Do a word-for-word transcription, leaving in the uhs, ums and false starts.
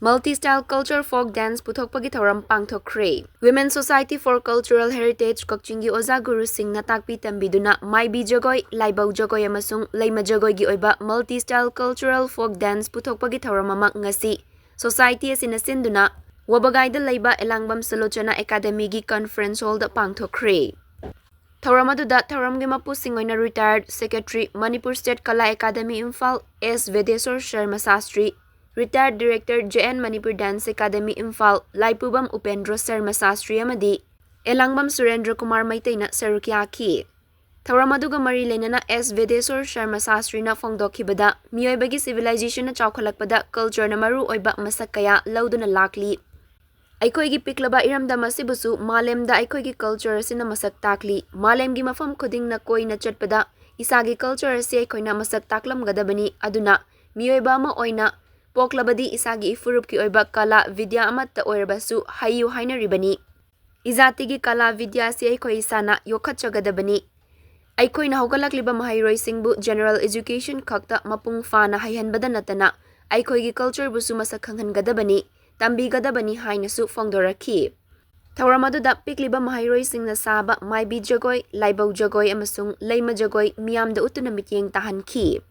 Multi-style culture folk dance ꯄꯨꯊꯣꯛꯄꯒꯤ ꯊꯧꯔꯝ ꯄꯥꯡꯊꯣꯛꯈ꯭ꯔꯦ꯫ Women Society for Cultural Heritage ꯀꯛꯆꯤꯡꯒꯤ ꯑꯣꯖꯥ ꯒꯨꯔꯨꯁꯤꯡꯅ ꯇꯥꯛꯄꯤ ꯇꯝꯕꯤꯗꯨꯅ ꯃꯥꯏꯕꯤ ꯖꯒꯣꯏ, ꯂꯥꯏꯕꯧ ꯖꯒꯣꯏ ꯑꯃꯁꯨꯡ ꯂꯩꯃ ꯖꯒꯣꯏꯒꯤ ꯑꯣꯏꯕ multi-style cultural folk dance ꯄꯨꯊꯣꯛꯄꯒꯤ ꯊꯧꯔꯝ ꯑꯃ ꯉꯁꯤ Society ꯑꯁꯤꯅ ꯁꯤꯟꯗꯨꯅ ꯋꯥꯕꯒꯥꯏꯗ ꯂꯩꯕ ꯑꯦꯂꯥꯡꯕꯝ ꯁꯨꯂꯣꯆꯅꯥ ꯑꯦꯀꯥꯗꯃꯤꯒꯤ conference hall ꯗ ꯄꯥꯡꯊꯣꯛꯈ꯭ꯔꯦ꯫ ꯊꯧꯔꯝ ꯑꯗꯨꯗ ꯊꯧꯔꯝꯒꯤ ꯃꯄꯨꯁꯤꯡ ꯑꯣꯏꯅ retired secretary Manipur State Kala Academy Imphal S ꯚꯦꯗꯦꯁꯣꯔ Sharma Shastri, retired director J N Manipur Dance Academy Imphal ꯂꯥꯏꯄꯨꯕꯝ ꯎꯄꯦꯟꯗ꯭ꯔꯣ Sharma Shastri ꯑꯃꯗꯤ ꯑꯦꯂꯥꯡꯕꯝ ꯁꯨꯔꯦꯟꯗ꯭ꯔ ꯀꯨꯃꯥꯔ ꯃꯩꯇꯩꯅ ꯁꯔꯨꯛ ꯌꯥꯈꯤ꯫ ꯊꯧꯔꯝ ꯑꯗꯨꯒ ꯃꯔꯤ ꯂꯩꯅꯅ S ꯚꯦꯗꯦꯁꯣꯔ ꯁꯔꯃ ꯁꯥꯁꯇ꯭ꯔꯤꯅ ꯐꯣꯡꯗꯣꯛꯈꯤꯕꯗ, ꯃꯤꯑꯣꯏꯕꯒꯤ civilization ꯅ ꯆꯥꯎꯈꯠꯂꯛꯄꯗ culture ꯅ ꯃꯔꯨ ꯑꯣꯏꯕ ꯃꯁꯛ ꯀꯌꯥ ꯂꯧꯗꯨꯅ ꯂꯥꯛꯂꯤ꯫ ꯑꯩꯈꯣꯏꯒꯤ ꯄꯤꯛꯂꯕ ꯏꯔꯝꯗꯝ ꯑꯁꯤꯕꯨꯁꯨ ꯃꯥꯂꯦꯝꯗ ꯑꯩꯈꯣꯏꯒꯤ culture ꯑꯁꯤꯅ ꯃꯁꯛ ꯇꯥꯛꯂꯤ꯫ ꯃꯥꯂꯦꯝꯒꯤ ꯃꯐꯝ ꯈꯨꯗꯤꯡꯅ ꯀꯣꯏꯅ ꯆꯠꯄꯗ ꯏꯁꯥꯒꯤ culture ꯑꯁꯤ ꯑꯩꯈꯣꯏꯅ ꯃꯁꯛ ꯇꯥꯛꯂꯝꯒꯗꯕꯅꯤ꯫ ꯑꯗꯨꯅ ꯃꯤꯑꯣꯏꯕ ꯑꯃ ꯑꯣꯏꯅ ꯄꯣꯛꯂꯕꯗꯤ ꯏꯁꯥꯒꯤ ꯏꯐꯨꯔꯨꯞꯀꯤ ꯑꯣꯏꯕ ꯀꯂꯥ ꯕꯤꯗ꯭ꯌꯥ ꯑꯃꯠꯇ ꯑꯣꯏꯔꯕꯁꯨ ꯍꯩꯌꯨ ꯍꯥꯏꯅꯔꯤꯕꯅꯤ꯫ ꯏꯖꯥꯇꯤꯒꯤ ꯀꯂꯥ ꯕꯤꯗ꯭ꯌꯥ ꯑꯁꯤ ꯑꯩꯈꯣꯏ ꯏꯁꯥꯅ ꯌꯣꯛꯈꯠꯆꯒꯗꯕꯅꯤ꯫ ꯑꯩꯈꯣꯏꯅ ꯍꯧꯒꯠꯂꯛꯂꯤꯕ ꯃꯍꯩꯔꯣꯏꯁꯤꯡꯕꯨ general education ꯈꯛꯇ ꯃꯄꯨꯡ ꯐꯥꯅ ꯍꯩꯍꯟꯕꯗ ꯅꯠꯇꯅ ꯑꯩꯈꯣꯏꯒꯤ culture ꯕꯨꯁꯨ ꯃꯁꯛ ꯈꯪꯍꯟꯒꯗꯕꯅꯤ, ꯇꯝꯕꯤꯒꯗꯕꯅꯤ ꯍꯥꯏꯅꯁꯨ ꯐꯣꯡꯗꯣꯔꯛꯈꯤ꯫ ꯊꯧꯔꯝ ꯑꯗꯨꯗ ꯄꯤꯛꯂꯤꯕ ꯃꯍꯩꯔꯣꯏꯁꯤꯡꯅ ꯁꯥꯕ ꯃꯥꯏꯕꯤ ꯖꯒꯣꯏ, ꯂꯥꯏꯕꯧ ꯖꯒꯣꯏ ꯑꯃꯁꯨꯡ ꯂꯩꯃ ꯖꯒꯣꯏ ꯃꯤꯌꯥꯝꯗ ꯎꯠꯇꯨꯅ ꯃꯤꯠꯌꯦꯡ ꯇꯥꯍꯟꯈꯤ꯫